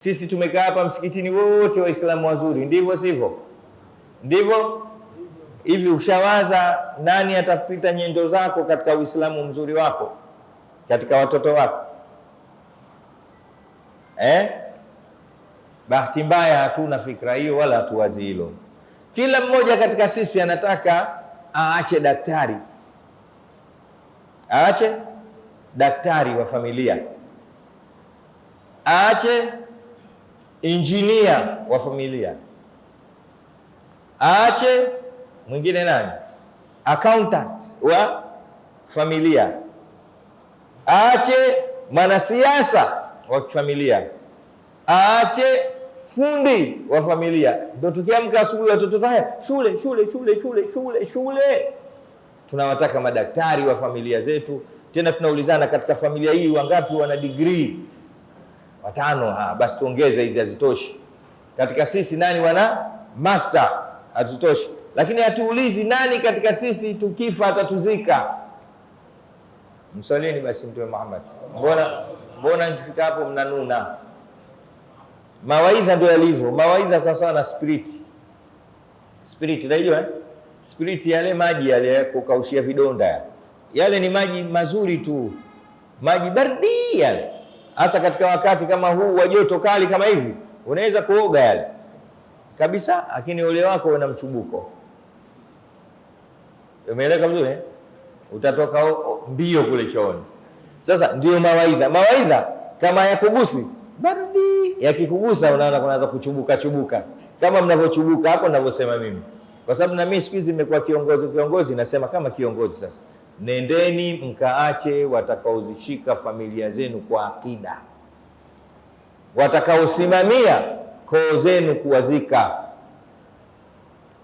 Sisi tumekaa hapa msikitini wote Waislamu wazuri, ndivyo sivyo? Ndivyo hivi. Ushawaza nani atapita nyendo zako katika Uislamu mzuri wako, katika watoto wako eh? Bahati mbaya hatuna fikra hiyo wala hatuwazi hilo. Kila mmoja katika sisi anataka aache daktari, aache daktari wa familia, aache injinia wa familia, aache mwingine nani, accountant wa familia, aache mwanasiasa wa familia, aache fundi wa familia. Ndio tukiamka asubuhi watoto haya shule shule shule shule shule shule. Tunawataka madaktari wa familia zetu. Tena tunaulizana katika familia hii wangapi wana degree? Watano. Ha, basi tuongeze hizi, hazitoshi. Katika sisi nani wana master? Hazitoshi. Lakini hatuulizi nani katika sisi tukifa atatuzika. Msalini basi Mtume Muhammad. Mbona nikifika hapo mnanuna? Mawaidha ndio yalivyo. Mawaidha sasa na spirit. Spirit unajua eh? Spirit yale maji yale kukaushia vidonda. Yale ni maji mazuri tu. Maji baridi yale. Hasa katika wakati kama huu wa joto kali kama hivi, unaweza kuoga yale kabisa, lakini ule wako una mchubuko. Umeeleka vizuri eh? Utatoka mbio kule chooni. Sasa ndio mawaidha. Mawaidha kama yakugusi baridi, yakikugusa unaona kunaanza kuchubuka chubuka, kama mnavyochubuka hapo ninavyosema mimi, kwa sababu na mimi siku hizi nimekuwa kiongozi, nasema kama kiongozi sasa. Nendeni mkaache watakaozishika familia zenu kwa akida, watakaosimamia koo zenu kuwazika.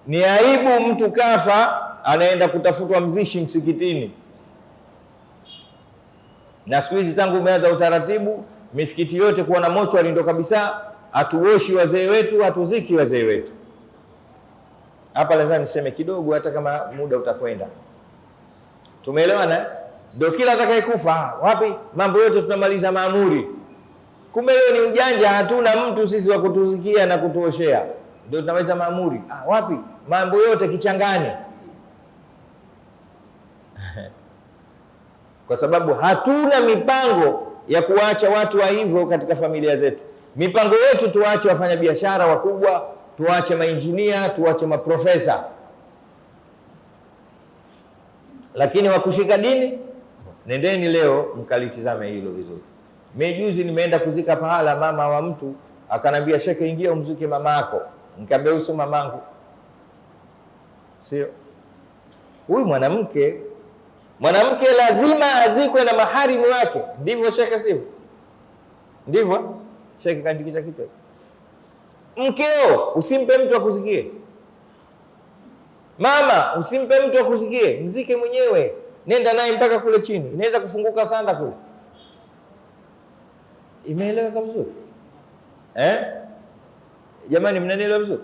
Ni aibu mtu kafa anaenda kutafutwa mzishi msikitini. Na siku hizi tangu umeanza utaratibu misikiti yote kuwa na mochwari, ndo kabisa hatuoshi wazee wetu, hatuziki wazee wetu. Hapa lazima niseme kidogo, hata kama muda utakwenda. Tumeelewana? Ndio kila atakayekufa wapi, mambo yote tunamaliza maamuri. Kumbe hiyo ni ujanja, hatuna mtu sisi wa kutuzikia na kutuoshea, ndio tunamaliza maamuri. Ah, wapi, mambo yote kichangani. Kwa sababu hatuna mipango ya kuwaacha watu wa hivyo katika familia zetu. Mipango yetu tuwaache wafanyabiashara wakubwa, tuwaache mainjinia, tuwaache maprofesa, lakini wakushika dini, nendeni leo mkalitizame hilo vizuri. Mimi juzi nimeenda kuzika pahala, mama wa mtu akanambia, shekhe, ingia umzuke mamako. Nikamwambia huyu sio mamangu, sio huyu mwanamke. Mwanamke lazima azikwe na maharimu wake, ndivyo shekhe, sivyo? Ndivyo shekhe, kaandikisha kichwa. Mkeo usimpe mtu akuzikie, mama usimpe mtu akuzikie, mzike mwenyewe, nenda naye mpaka kule chini, inaweza kufunguka sanda kule. Imeeleweka vizuri eh? Jamani, mnanielewa vizuri?